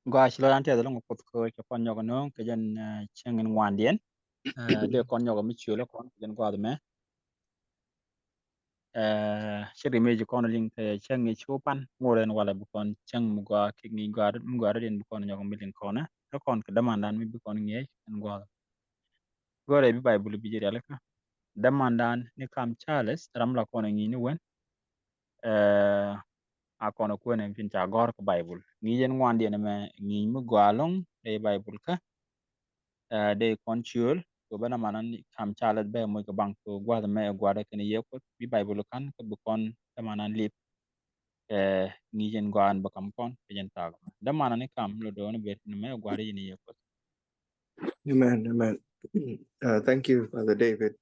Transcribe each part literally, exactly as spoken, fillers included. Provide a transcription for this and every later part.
Gɔaa, ci lɔcdan tɛth ɛlɔ̱ŋ Kuoth kɛ ɣöö cɛ kɔn nyɔk ɛnɔ kɛ jɛn, eh, cäŋ in ŋuandiɛn. Eh, dee kɔn nyɔk ɛ mi ciöl ɛ kɔn kɛ jɛn gua̱a̱th ɛmɛ. Eh, ci ri mëë ci kɔn liŋ kɛ cäŋ in ci wä pan ŋot ɛn walɛ bi kɔn cäŋ mi gɔaa kɛ ŋi̱i̱c gɔaa mi gɔaa dɔ̱diɛn bi kɔn nyɔk mi liŋ kɔn ɛ. Kä kɔn kɛ dämandan mi bi kɔn ŋi̱eec ɛn gua̱a̱th. Gɔrɛ bi Baibul bi jɛ rialikä. Dämandan ni kam Charles ram la kɔn ŋi̱i̱c ni wen. Eh, a kɔn kuɛn ɛn fin ca gɔr kɛ Baibul. Ŋi̱i̱c ɛn ŋuandiɛn ɛmɛ ŋi̱i̱c mi gɔaa ɛlɔ̱ŋ dee Baibul kä. Eh, dee kɔn ciöl kɛ bä dämandan ni kam Charles bɛ moc kɛ baŋ kɛ gua̱th ɛmɛ ɛ gua̱th ɛ kɛn Yiëë Kuɔth bi Baibul kan kɛ bi kɔn dämandan lip. Eh, ŋi̱i̱c ɛn gɔaa ɛn bä kam kɔn kɛ jɛn thaak. Dämandan ni kam lɔ do̱n bet ni mɛ ɛ gua̱th ɛ jɛn Yiëë Kuɔth. Amen, amen. Uh, thank you, Brother David.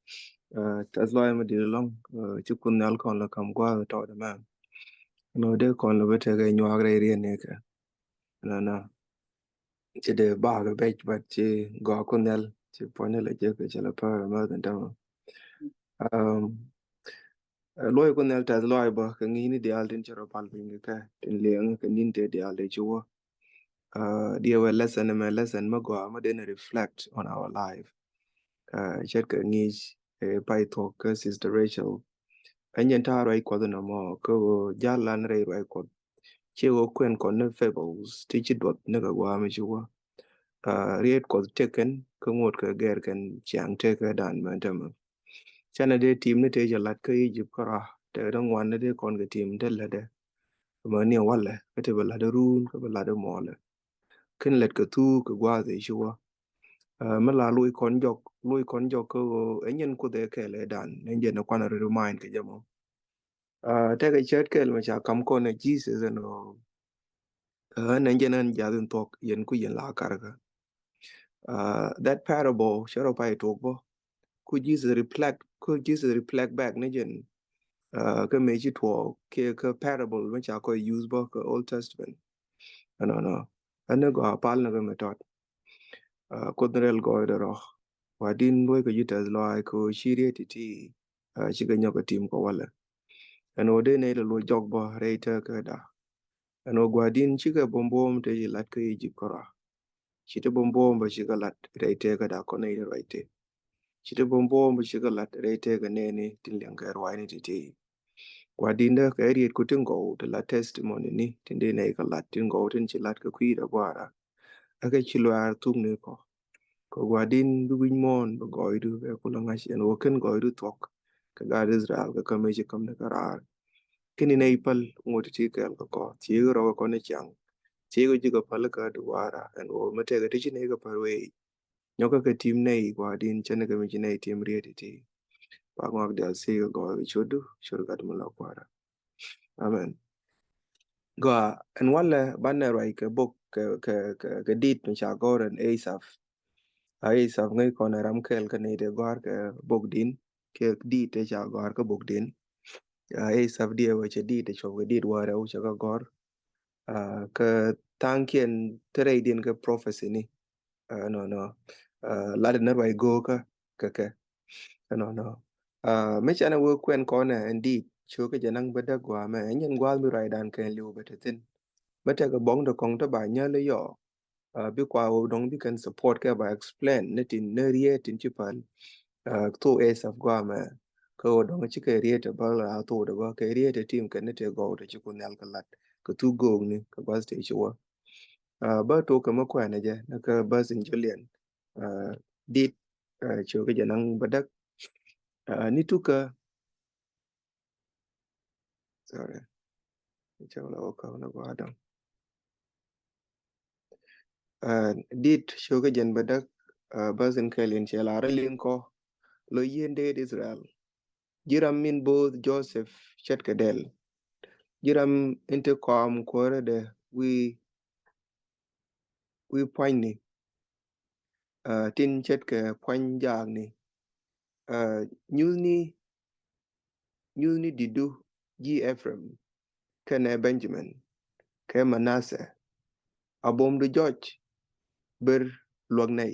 Uh, tɛth lɔaac mi di̱i̱t ɛlɔ̱ŋ, uh, ci Kuoth Nhial kɔn lɛ kam gua̱a̱th tɔɔt, amen. Nɔ dee kɔn lɛ bä tekɛ nyuak rɛy riet ni kɛ. Nɔ, nɔ. Ci dee bakɛ bec, but ci gɔaa Kuoth Nhial, ci puɔ̱ny lɛ jek, ci lɛ pär, amen, thin tämɛ. Um, uh, luɔi Kuoth Nhial tɛth lɔaac bä, kɛ ŋi̱i̱c ni diaal tin ci rɔ pal piny kɛ kɛ, tin liɛŋ kɛ ni̱n tëë diaal dee ci wä. Uh, diɛ wee lesson mɛ, lesson mɛ gɔaa mɛ den reflect on our life. Uh, ce̱tkɛ ŋi̱i̱c, eh, pay thuɔ̱k kä Sister Rachel. Ɛn yɛn ta̱a̱ ruac Kuɔth nɔmɔ kä ɣöö jal lan rɛy ruac Kuɔth. Ciɛ ɣöö kuɛn kɔn ni fables ti ci duɔth ni kɛ gua̱a̱ mi ci wä. Uh, riet Kuɔth tëk kɛn kä ŋot kɛ gɛr kɛn ciaŋ tëk kɛ dan mɛ tämɛ. Canɛ dee tim ni tëë cɛ lat kä Egypt kärɔa, tëë dee ŋuan ni dee kɔn kɛ tim dee lätdɛ. Mɛ ni walɛ kä ti bɛ lat run kä bɛ lat muɔlɛ. Kin lɛt kɛ thuk kɛ gua̱a̱th ëë ci wä. Uh, mi la loc kɔn jɔk, loc kɔn jɔk kä ɣöö ɛ nyɛn Kuoth ɛ kɛɛl ɛ dan ni jɛn ɛ kuan rɛ remind kɛ jɛ mɔ. Uh, tekɛ cɛɛt kɛɛl mɛ ca kam kɔn ɛ Jesus ɛn ɣöö, uh, ɛn ɛ jɛn ɛn jath in thuɔk yɛn ku yɛn la karkä. Uh, that parable cɛ rɔ pay tuɔk bä. Ku Jesus reflect, ku Jesus reflect back ni jɛn, uh, kä mëë ci tuɔɔk kɛ kä parable mi ca kɔc use bä kä Old Testament. Ɛnɔnɔ. Ɛn ni gɔaa pal ni kä mi tɔt. Uh, Kuoth ni rɛl gɔɔydɛ rɔ. Wa din luɔc kɛ ji̱ tɛth lɔaac kɛ ɣöö ci riet ti̱ti̱, uh, cikɛ nyɔk kɛ tim kɛ walɛ. Ɛn ɣöö dee nɛy lɛ luɔc jɔk bä rɛy tëë kä da. Ɛn ɣöö gua̱di̱n cikɛ buɔ̱m buɔ̱m tëë ci lat kä Egypt kärɔa. Ci ti buɔ̱m buɔ̱m bä cikɛ lat rɛy tëë kä da kɔn nɛy ti ruac tëë. Ci ti buɔ̱m buɔ̱m bä cikɛ lat rɛy tëë kä nɛɛni tin liɛŋ kɛ ruaacni ti̱ti̱. Gua̱di̱n dä kɛ riet ku tin gɔw ti la testimony ni tin dee nɛy kɛ lat tin gɔw tin ci lat kɛ kui̱dɛ gua̱a̱ra. Ɛ kɛ ci luaar thuk ni kɔ. Kɛ gua̱di̱n bi wi̱c muɔ̱ɔ̱n bɛ gɔɔydu bɛ kulɛ ŋa̱c ɛn ɣöö kɛn gɔɔydu thuɔ̱k kɛ gaat Israel kɛ kä mëë ci käm ni kä raar. Kɛn in nɛy päl ŋot ti kɛɛl kɛ kɔ thiec rɔk kɛ kɔn ni ciaŋ. Thiec kɛ ji̱ kɛ päl kä duwaara ɛn ɣöö mi tɛkɛ ti ci nɛy kɛ päl wee. Nyɔkɛ kɛ tim nɛy gua̱di̱n cɛn kɛ mi ci nɛy tim riet ti. Ba ŋɔak diaal thiec kɛ gɔɔy kɛ cotdu cot gat mi lɔ kua̱ra. Amen. Gɔaa ɛn walɛ banɛ ruac kɛ bok kɛ, kɛ, kɛ, kɛ dit mi ca gɔr ɛn Asaph. A Asaph ŋäc kɔn ɛ ram kɛl kä nɛy tɛ gɔr kɛ bok din kɛ dit tɛ ca gɔr kä bok din. A Asaph diɛ wä cɛ dit tɛ cop kɛ dit wä rɛw cɛ kä gɔr. A kɛ thaŋkiɛn te rɛy din kɛ prophecy ni. Ɛnɔnɔ. Lat ni ruac go̱o̱kä kɛ kɛ. Ɛnɔnɔ. Mi canɛ wee kuɛn kɔnɛ ɛn dit cio̱kä jɛ naŋ bä däk gua̱a̱mɛ ɛn yɛn gua̱a̱th mi ruacdan kɛn li̱w bɛ te thi̱n. Mi tekɛ buɔ̱ŋ te kɔŋ te ba nyäl i̱ yɔ. Bi kua wee dɔŋ bi kɛn support kɛ ba explain ni tin ni riet tin ci päl. Thok Asaph gua̱a̱mɛ kɛ wee dɔŋ ci kɛ riet te bä la thok te bä kɛ riet te tim kɛn ni te gɔw te ci ku nhial kɛ lat kɛ thuk go̱o̱k ni kɛ gua̱th te ci wä. Bä tok kɛ mi kuɛnɛ jɛ ni kä bäth in jɔliɛn. Dit cio̱kä jɛ naŋ bä däk. Ni tukä. Sorry. Cɛ wä la wä kä wä na gɔaa dɔŋ. Dit cio̱kä jɛn bä däk. Bäth in kɛl in cɛ lar liŋ kɔ. Lo yien deet Israel. Ji̱ ram min bo̱o̱th Joseph ce̱tkɛ dɛl. Ji̱ ram in te kɔam kuäärädɛ wi̱i̱, wi̱i̱ pua̱nyni. Tin ce̱tkɛ pua̱ny jaakni. Nyuthni, nyuthni di̱tdu ji̱ Ephraim kɛnɛ Benjamin kɛ Manasseh. A buɔ̱mdu jɔc ber luäk nɛy.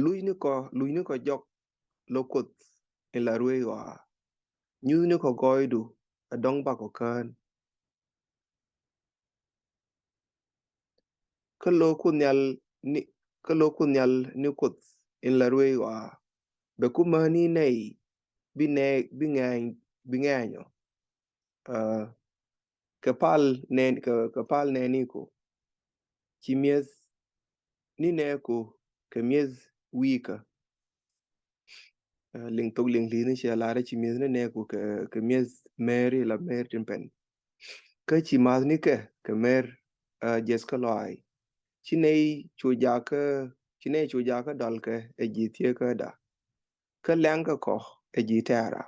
Luc ni kɔ, luc ni kɔ jɔk lɔ Kuoth in la ruëëc ɣɔaa. Nyuth ni kɔ gɔɔydu a dɔ̱ŋ bakɔ kään. Kä lo̱k Kuoth Nhial ni, kä lo̱k Kuoth Nhial ni Kuoth in la ruëëc ɣɔaa, bɛ ku mäni nɛy bi nɛ, bi ŋɛny, bi ŋɛny ɔ. Aa, kɛ pal nɛn, kɛ, kɛ pal nɛniku, ci mi̱eth ni nɛɛku kɛ mi̱eth wi̱i̱kä. Aa, liŋ thok liŋ li̱th ni cɛ lar ci mi̱eth ni nɛɛku kɛ, kɛ mi̱eth mɛri la mɛri tin pɛn. Kä ci ma̱thnikɛ kɛ mɛr, aa, jiɛth kä lɔaac. Ci nɛy cu jakä, ci nɛy cu jakä dɔlkɛ ɛ ji̱ thieekäda. Kä lɛŋkɛ kɔ ɛ ji̱ tɛɛra.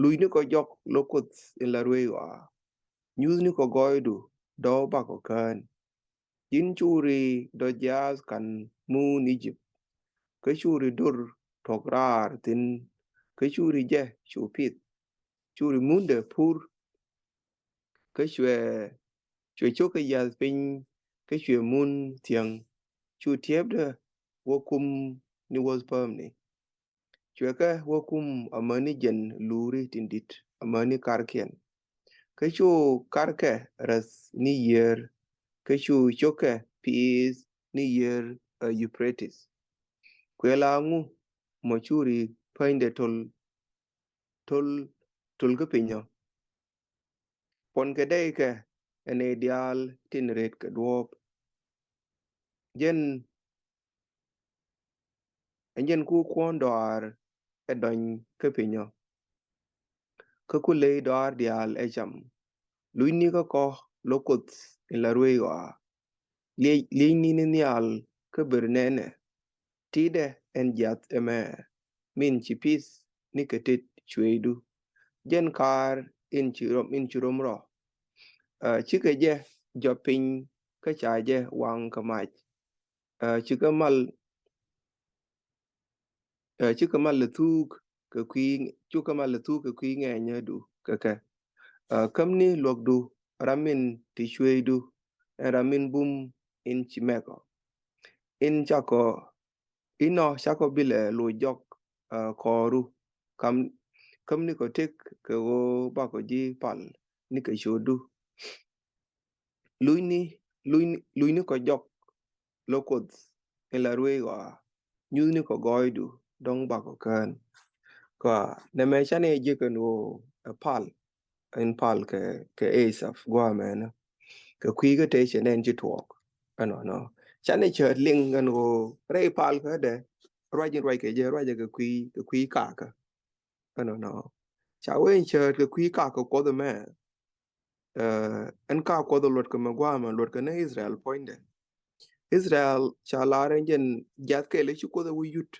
Luc ni kɔ jɔk lo̱k Kuoth in la ruëëc ɣɔaa. Nyuuth ni kɔ gɔɔydu dɔ̱k bakɔ kään. Ji̱n curi dɔ̱ jiaath kan muun I-jëp. Kä curi do̱r tuɔ̱k raar thi̱n. Kä curi jɛ cu pith. Curi mundɛ pur. Kä cuɛ, cuɛ cio̱k kä yiath piny. Kä cuɛ mun thiäŋ. Cu tiɛpdä wä kum ni wäth päämni. Cuɛ kɛ wä kum amäni jɛn luuri tin di̱t amäni karkiɛn. Kä cu karkɛ räth ni yiër. Kä cu ciökɛ piith ni yiër, ɛ, Euphrates. Kuɛ la ŋu mɔ curi pänyde tol, tol, tol kä pinyɔ. Puɔn kɛ dɛy kɛ ɛ nɛy diaal tin ret kɛ duɔ̱ɔ̱p. Jɛn, ɛn jɛn ku kuɔ̱n dɔaar ɛ dɔny kä pinyɔ. Kä ku ley dɔaar diaal ɛ cam. Luc ni kä kɔ lo̱k Kuoth in la ruëëc ɣɔaa. Liec, liec ni ni nhial kä ber nɛnɛ. Ti̱i̱dɛ ɛn jiath ɛmɛ min ci pith ni kɛ tet cuëëcdu. Jɛn kaar in ci rom, in ci rom rɔ. Aa, cikɛ jɛ jɔp piny kä ca jɛ waŋ kɛ mac. Aa, cikɛ mal, aa, cikɛ mal lɛ thuk kɛ kui̱, cikɛ mal lɛ thuk kɛ kui̱ ŋɛɛnyädu kɛ kɛ. Aa, käm ni luɔkdu ram min ti cuëëcdu, ɛn ram min bum in ci mɛkɔ. In cakɔ, inɔ cakɔ bilɛ loc jɔk, aa, kɔɔru. Kam, käm ni kɔ tëk kɛ ɣöö bakɔ ji̱ pal ni kɛ ciötdu. Luc ni, luc ni, luc ni kɔ jɔk lo̱k Kuoth in la ruëëc ɣɔaa. Nyuth ni kɔ gɔɔydu dɔ̱ŋ bakɔ kään. Kɔ nɛmɛ canɛ ji̱ kɛn ɣöö ɛ pal. In pal kɛ, kɛ Asaph gua̱a̱mɛnä. Kɛ kui̱ kä tëë cɛ nɛn ci tuɔɔk. Ɛnɔnɔ. Canɛ cäät liŋ ɛn ɣöö rɛy pal kädɛ ruac in ruac kɛ jɛ ruacɛ kɛ kui̱, kɛ kui̱ kakä. Ɛnɔnɔ. Ca wee in cäät kɛ kui̱ kakä Kuɔth ɛmɛ. Ɛ, ɛn ka Kuɔth luɔt kɛ mɛ gua̱a̱mɛ luɔt kɛ ni Israel puɔ̱nydɛ. Israel ca lar ɛn jɛn jiath kɛl ci Kuoth ɛ wä yut.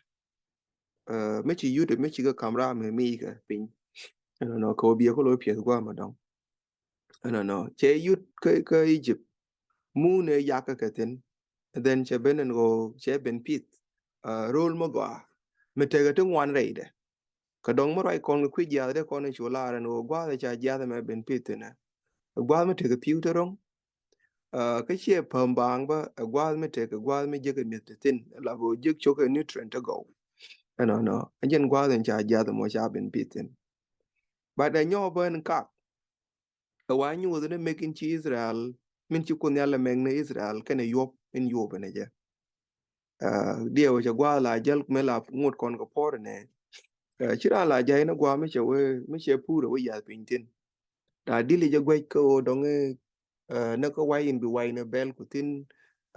Ɛ, mi ci yut, mi ci kɛ kam ram mi kɛ piny. Ɛnɔnɔ kɛ wä biɛ kɛ lo̱ piɛth gua̱a̱mɛ dɔ̱ŋ. Ɛnɔnɔ cɛ yut kä, kä Egypt. Mun ɛ yak kɛ kɛ thi̱n. Then cɛ ben ɛn ɣöö cɛ ben pith. Ɛ, ro̱l mi gɔaa mi tekɛ ti ŋuan rɛydɛ. Kä dɔ̱ŋ mi ruac kɔn kɛ kui̱ jiath dee kɔn cu lar ɛn ɣöö gua̱a̱th ca jiath ɛmɛ ben pith thi̱n ɛ. Gua̱a̱th mi tekɛ pi̱w ti ro̱ŋ. Ɛ, kä ciɛ päm baaŋ bä, ɛ gua̱a̱th mi tekɛ gua̱a̱th mi jekɛ mi̱eth ti thi̱n. La bä jek cokɛ nutrient ti gɔw. Ɛnɔnɔ. Ɛn jɛn gua̱a̱th in ca jiath ɛmɔ ca ben pith thi̱n. But ɛ nyɔk bä ɛn kak. Ɛ wa nyuuth ni mek in ci Israel, min ci Kuoth Nhial ɛ mek ni Israel kɛnɛ yuɔp in yuɔp ɛn ɛ jɛ. Aa, diɛw cɛ gua̱a̱th la jäl mi la ŋot kɔn kɛ puɔr ɛnɛ. Aa, ci raan la jäy ni gua̱a̱th mi cɛ wee, mi cɛ pur ɛ wee yath piny thi̱n. Daa dili jɛ guɛc kä ɣöö dɔŋ, aa, ni kä way in bi way ni bɛl ku thi̱n,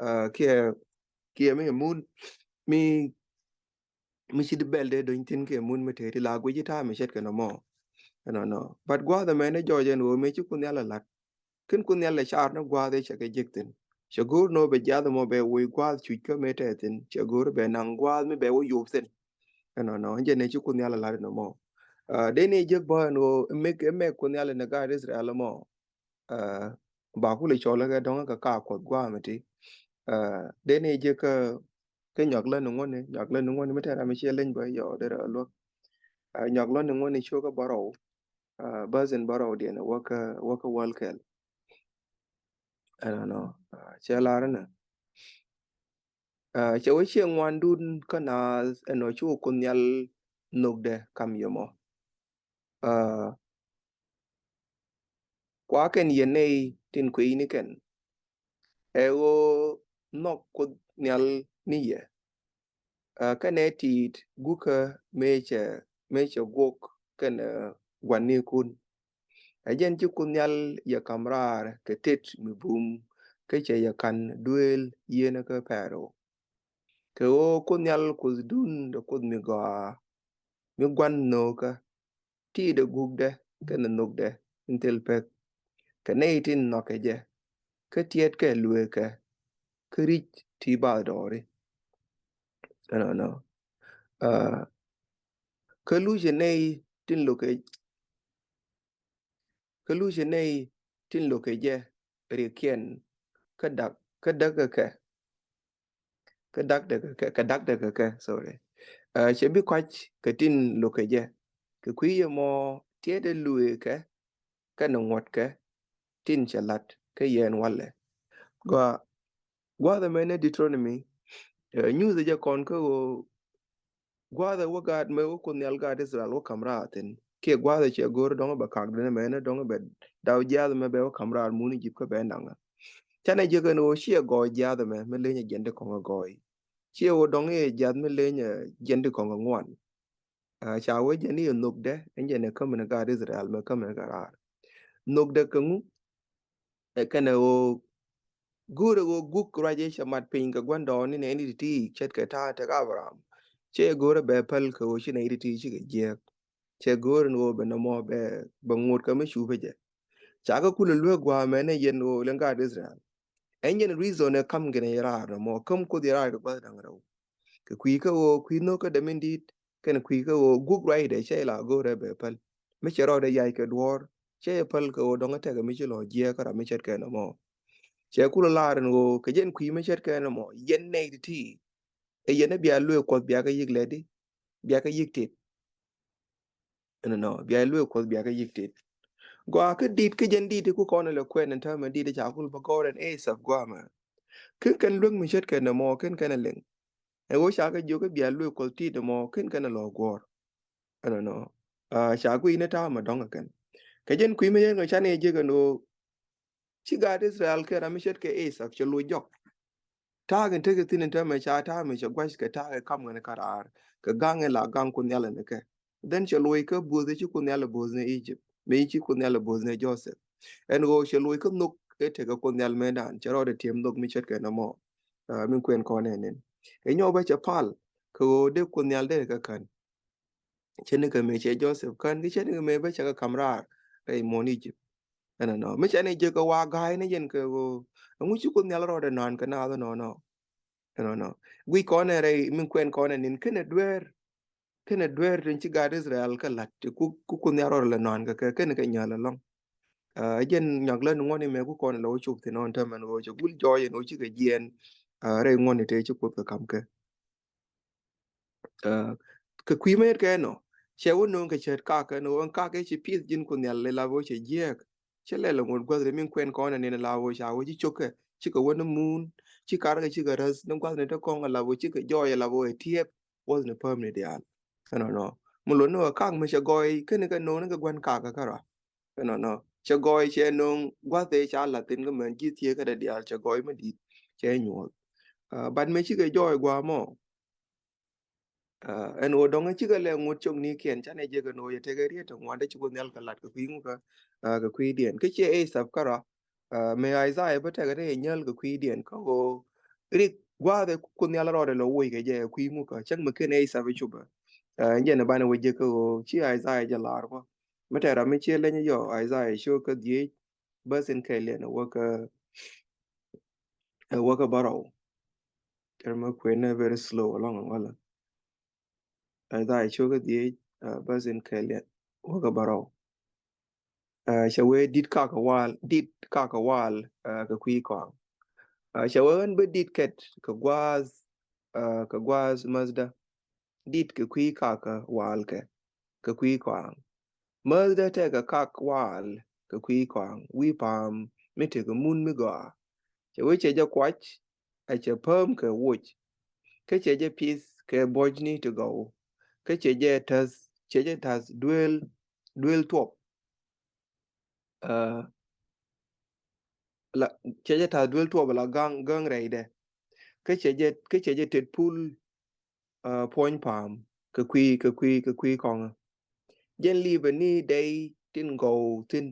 aa, kiɛ, kiɛ mi mun, mi mi ci di bɛl dee dony thi̱n kɛ mun mi tëë ti la guic i̱ ta̱a̱ mi ce̱tkɛ nɔmɔ. Ɛnɔnɔ. But gua̱a̱th ɛmɛn ɛ jɔɔc ɛn ɣöö mëë ci Kuoth Nhial ɛ la̱t. Ken Kuoth Nhial ɛ car ni gua̱a̱th ɛ cɛ kɛ jek thi̱n. Cɛ go̱o̱r ni ɣöö bɛ jiath ɛmɔ bɛ woc gua̱a̱th cuc kä mëë tɛɛ thi̱n. Cɛ go̱o̱r bɛ naŋ gua̱a̱th mi bɛ wä yop thi̱n. Ɛnɔnɔ. Ɛn jɛ ni ci Kuoth Nhial ɛ la̱t ɛnɔmɔ. Aa, dee ni jek bä ɛn ɣöö ɛ mɛk, ɛ mɛk Kuoth Nhial ɛn ɛ gaat Israel ɛmɔ. Aa, ba kulɛ cɔl kɛ dɔŋ kɛ ka Kuɔth gua̱a̱mɛ ti. Aa, dee ni jek kä, kä Nyuak Lä ni ŋuɔ̱tni, Nyuak Lä ni ŋuɔ̱tni mi tɛn ram mi ciɛ leny bä yɔ derɛ luäk. Aa, Nyuak Lä ni ŋuɔ̱tni cio̱kä bärɔw. Aa, bäth in bärɔw diɛn wäkä, wäkä wäl kɛl. Ɛnɔnɔ. Aa, cɛ lar ni. Aa, cɛ wee ciɛ ŋuandun kä naath ɛn ɔ cu Kuoth Nhial nhökdɛ kam yɛ mɔ. Aa, kua kɛn yɛn nɛy tin kui̱ ni kɛn. Ɛ ɣöö nhɔk Kuoth Nhial ni yɛ. Ɛ, kɛnɛ ti̱i̱t gukä mëë cɛ, mëë cɛ guɔk kɛnɛ gua̱nikun. Ɛ jɛn ci Kuoth Nhial yɛ ka̱m raar kɛ tet mi bum, kä cɛ yɛ ka̱n duëël yieenä kä Pɛro. Kɛ ɣöö Kuoth Nhial Kuothdun, dee Kuoth mi gɔaa, mi gua̱n nhökä, ti̱i̱dɛ gukdɛ kɛnɛ nhökdɛ in thil pek, kɛ nɛy tin nhɔkɛ jɛ, kä tiɛtkɛ luëëkɛ, kä ri̱c ti bathdɔɔri. Ɛnɔnɔ. Ɛ, kä lucɛ nɛy tin lo̱kɛ, kä lucɛ nɛy tin lo̱kɛ jɛ riɛkiɛn, kä dak, kä däkɛ kɛ, kä dakdɛ kɛ, kä dakdɛ kɛ kɛ, sorry. Ɛ, cɛ bi kɔc kɛ tin lo̱kɛ jɛ, kɛ kui̱ yɛ mɔ tiɛtdɛ luëëkɛ kɛnɛ ŋuɔ̱tkɛ tin cɛ la̱t kä yɛn walɛ. Gɔaa, gua̱a̱th ɛmɛ ni Deuteronomy, ɛ, nyuuth jɛ kɔn kä ɣöö gua̱a̱th ɛ wä gaat mëë wä Kuoth Nhial gaat Israel wä ka̱m raar thi̱n. Kiɛ gua̱a̱th ɛ cɛ go̱o̱r dɔ̱ŋ bɛ kakdɛ ni mɛnɛ dɔ̱ŋ bɛ daw jiaath mɛ bɛ wä ka̱m raar mun Ijip kä bɛ naŋä. Canɛ jek ɛn ɣöö ciɛ gɔɔy jiaath ɛmɛ mi leny ɛ jiɛn ti kɔŋ ɛ gɔɔy. Ciɛ ɣöö dɔ̱ŋ i̱ jiaath mi leny ɛ jiɛn ti kɔŋ ɛ ŋuan. Ɛ, ca wee jɛn i̱ nhökdɛ, ɛn jɛn ɛ kämɛ ni gaat Israel mɛ kämɛ ni kɛ raar. Nhökdɛ kɛ ŋu? Ɛ kɛnɛ ɣöö go̱o̱rɛ ɣöö guk ruac i̱ cɛ mat piny kɛ gua̱ndɔɔŋni nɛy ni ti̱ti̱ ce̱tkɛ ta̱a̱ tek Abraham. Cɛ go̱o̱rɛ bɛ päl kɛ ɣöö ci nɛy ti̱ti̱ cikɛ jiääk. Cɛ go̱o̱rɛ ni ɣöö bɛ nɔmɔ bɛ, bɛ ŋot kɛ mi cupɛ jɛ. Ca kɛ kulɛ luek gua̱a̱mɛ ni yɛn ɣöö lɛn gaat Israel. Ɛn jɛn reason ɛ ka̱m gɛnɛ yɛ raar nɔmɔ, käm Kuoth yɛ raar kɛ gua̱th da̱ŋ rɛw. Kɛ kui̱ kä ɣöö kui̱ nhökädɛ min di̱i̱t kɛnɛ kui̱ kä ɣöö guk ruacdɛ cɛ la go̱o̱rɛ bɛ päl. Mi cɛ rɔɔdɛ yac kɛ duɔ̱ɔ̱r, cɛ yɛ päl kɛ ɣöö dɔ̱ŋ tekɛ mi ci lɔ jiɛɛk kä ram mi ce̱tkɛ nɔmɔ. Cɛ kulɛ lar ɛn ɣöö kɛ jɛn kui̱ mi ce̱tkɛ nɔmɔ, yɛn nɛy ti̱ti̱. Ɛ yɛn ɛ bia luëë Kuɔth bia kɛ yi̱k lɛt di, bia kɛ yi̱k tet. Ɛnɔnɔ, bia luëë Kuɔth bia kɛ yi̱k tet. Gɔaa kä di̱t kä jɛn di̱t ku kɔn ɛ lɛ kuɛn ɛn täämɛ di̱t ɛ ca kul bä gɔ̱r ɛn ɛ sap gua̱a̱mɛ. Ken kɛn luek mi ce̱tkɛ nɔmɔ, ken kɛn ɛ liŋ. Ɛ ɣöö ca kɛ jiök i̱ bia luëë Kuɔth ti̱i̱t ɛmɔ, ken kɛn ɛ lɔ guɔ̱ɔ̱r. Ɛnɔnɔ. Aa, ca gui̱i̱ni ta̱a̱ mɛ dɔ̱ŋ ɛ kɛn. Kɛ jɛn kui̱ mi yɛn kɛ canɛ jek ɛn ɣöö ci gaat Israel kɛ ram mi ce̱tkɛ Ithak cɛ loc jɔk. Ta̱a̱ kɛn tekɛ thi̱n in täämɛ ca ta̱a̱ mi cɛ gua̱c kɛ ta̱a̱ kɛ kam ŋäni kä raar. Kɛ ga̱ŋ in la ga̱ŋ Kuoth Nhial ɛn kɛ. Then cɛ loc kä bo̱o̱th ci Kuoth Nhial ɛ bo̱o̱th ni Egypt. Mi ci Kuoth Nhial ɛ bo̱o̱th ni Joseph. Ɛn ɣöö cɛ loc kä nhök ëë tekɛ Kuoth Nhial mëëdan. Cɛ rɔɔdɛ tiɛm nhök mi ce̱tkɛ nɔmɔ. Aa, min kuɛn kɔn ɛn in. Ɛ nyɔk bä cɛ pal kɛ ɣöö dee Kuoth Nhial dee kɛ kän. Cɛ ni kɛ mëë cɛ Joseph kän, kä cɛ ni kɛ mëë bä cɛ kɛ kam raar rɛy muɔ̱ɔ̱n Egypt. Ɛnɔnɔ. Mi cɛ ni jek kɛ wa ga̱a̱y ni yɛn kɛ ɣöö ɛŋu ci Kuoth Nhial rɔɔdɛ naan kɛ naath ɛnɔnɔ. Ɛnɔnɔ. Guic kɔn ɛ rɛy min kuɛn kɔn ɛ nin kɛnɛ dueer. Kɛnɛ dueer tin ci gaat Israel kɛ la̱t ti ku, ku Kuoth Nhial rɔɔdɛ lɛ naan kɛ kɛ kɛnɛ kɛ nyäl ɛlɔ̱ŋ. Aa, jɛn nyɔk lä ni ŋuɔ̱ni mɛ ku kɔn ɛ lɛ wä cop thi̱n ɔn täämɛ ɛn ɣöö cɛ gul jɔɔc ɛn ɣöö cikɛ jiɛɛn. Aa, rɛy ŋuɔ̱ni tëë ci Kuoth kɛ kam kɛ. Aa, kɛ kui̱ mɛ yet kɛ nɔ, cɛ wä no̱o̱ŋ kɛ cät kakɛ ni ɣöö ɛn kakɛ ci pi̱th ji̱n Kuoth Nhial lɛ la wä cɛ jiääk. Cɛ lɛl ɛ ŋot gua̱th rɛ min kuɛn kɔn ɛ nin la wä ca wä ci cokɛ, cikɛ wä ni muun, ci karkɛ cikɛ räth ni gua̱th ni te kɔŋ ɛ la wä cikɛ jɔɔc ɛ la wä ɛ tiɛp, wuɔth ni pääm ni diaal. Ɛnɔnɔ. Mi luɔt ni ɣöö kak mi cɛ gɔɔy, kɛn kɛ no̱o̱ŋ ni kɛ gua̱n kakɛ kärɔa. Ɛnɔnɔ. Cɛ gɔɔy cɛ no̱o̱ŋ gua̱th ëë ca la̱th thi̱n kä mɛn ji̱ thieekädɛ diaal cɛ gɔɔy mi di̱i̱t. Cɛ nyuɔ̱th. Aa, but mëë cikɛ jɔɔc gua̱a̱ mɔ. Aa, ɛn ɣöö dɔ̱ŋ cikɛ lɛ ŋot cok ni kiɛn canɛ jek ɛn ɣöö yɛ tekɛ riet ti ŋuan dee ci Kuoth Nhial kɛ la̱t kɛ kui̱ ŋukä, aa, kɛ kui̱diɛn. Kä ciɛ ëë thap kärɔa, aa, mëë Isaiah bä tekɛ ni yɛ nyäl kɛ kui̱diɛn kä ɣöö rik gua̱a̱th ɛ Kuoth Nhial rɔɔdɛ lɛ woc kɛ jɛ ɛ kui̱ ŋukä. Cäŋ mi ken ëë thap ɛ cupä. Aa, ɛn jɛn ɛ banɛ wä jek kä ɣöö ci Isaiah jɛ la̱r kɔ. Mi tɛɛr ram mi ciɛ leny yɔ Isaiah cio̱k kä dhieec bäth in kɛɛliɛn ɛ wäkä, ɛ wäkä bärɔw. Kɛn mɛ kuënɛ very slow alɔŋ ɛ ŋɔlä. Isaiah cio̱k kä dhieec, aa, bäth in kɛɛliɛn wäkä bärɔw. Aa, cɛ wee dit kakä wal, dit kakä wal, aa, kɛ kui̱ kɔaŋ. Aa, cɛ wee ɣän bä dit kɛt kɛ gua̱a̱th, aa, kɛ gua̱a̱th mäthdä. Dit kɛ kui̱ kakä wal kɛ, kɛ kui̱ kɔaŋ. Mäthdä tekɛ kak wal kɛ kui̱ kɔaŋ wi̱i̱ pa̱a̱m mi tekɛ mun mi gɔaa. Cɛ wee cɛ jɛ kuac, a cɛ pääm kɛ woc. Kä cɛ jɛ pi̱th kɛ buɔ̱cni ti gɔw. Kä cɛ jɛ täth, cɛ jɛ täth duel, duel tuɔp. Aa, la, cɛ jɛ ta̱th duel tuɔp la ga̱ŋ, ga̱ŋ rɛydɛ. kä cɛ jɛ, kä cɛ jɛ tet pul, ah, puɔ̱ny pa̱a̱m kɛ kui̱, kɛ kui̱, kɛ kui̱ kɔŋä. Jɛn li̱pɛ ni dɛy tin gɔw thi̱n.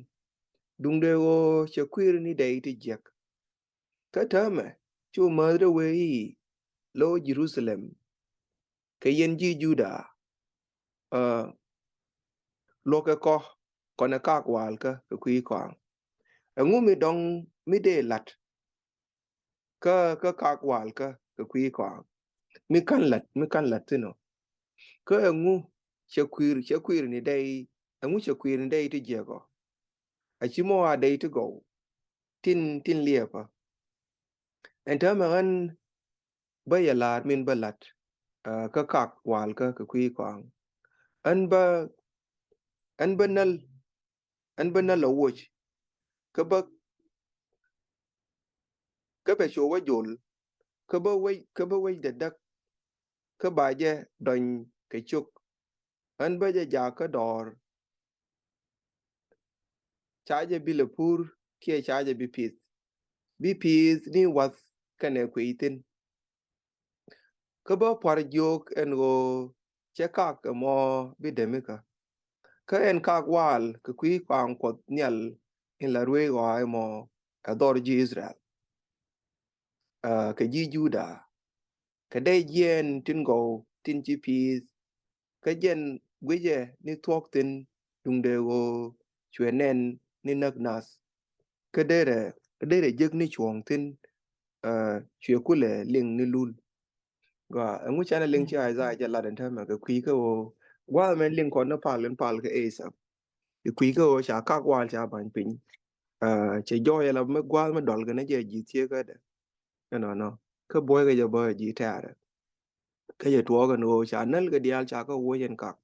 Duŋdɛ ɣöö cɛ kui̱r ni dɛy ti jiäk. Kä täämɛ cu mäth rɛw wee i̱, lo̱ Jerusalem, kɛ yɛn ji̱ Juda, ah, luɔ̱kɛ kɔ, kɔnɛ kak walkä kɛ kui̱ kɔaŋ. Ɛŋu mi dɔ̱ŋ mi dee la̱t kä, kä kak walkä kɛ kui̱ kɔaŋ? Mi ka̱n la̱t, mi ka̱n la̱t thi̱n ɔ. Kä ɛŋu cɛ kui̱r, cɛ kui̱r ni dɛy, ɛŋu cɛ kui̱r ni dɛy ti jiäk ɔ? A ci mɔ a dɛy ti gɔw tin, tin liɛpä. Ɛn täämɛ ɣän bä yɛ la̱r min bä la̱t, ah, kä kak walkä kɛ kui̱ kɔaŋ. Ɣän bä, ɣän bä näl, ɣän bä näl a woc. Kä bä, kä bɛ cop wä jol. Kä bä wec, kä bä wec dädäk. Kä ba jɛ dɔny kɛ cok. Ɣän bä jɛ jak kä dɔɔr. Ca jɛ bi lɛ pur kiɛ ca jɛ bi pith. Bi pith ni wath kɛnɛ kuiy thi̱n. Kä bä pua̱r jiök ɛn ɣöö cɛ kak ɛmɔ bi dämikä. Kä ɛn kak wal kɛ kui̱ kɔaŋ Kuɔth Nhial in la ruëëc ɣɔaa ɛmɔ ɛ dhɔr ji̱ Israel, ah, kɛ ji̱ Juda, kɛ dɛy jiɛɛn tin gɔw tin ci pith. Kä jɛn guicɛ ni thuɔ̱k thi̱n duŋdɛ ɣöö cuɛ nɛn ni näk nath. Kä derɛ, derɛ jek ni cuɔ̱ɔ̱ŋ thi̱n, ah, cuɛ kulɛ liŋ ni lul. Gɔaa, ɛŋu canɛ liŋ ci Isaiah jɛ lat ɛn täämɛ kɛ kui̱ kä ɣöö gua̱a̱th mɛn liŋ kɔn ni pal in pal kɛ Esau. Kɛ kui̱ kä ɣöö ca kak wal ca ba̱ny piny. Ah, cɛ jɔɔc ala mi gua̱a̱th mi dɔl kɛn jɛ ji̱ thiekädɛ. Ɛnɔnɔ. Kä buɔ̱ykɛ jɛ bä ji̱ tɛ̈rɛ. Kä jɛ tuɔɔk ɛn ɣöö ca näl kɛ diaal ca kä wuɔ̱c ɛn kak.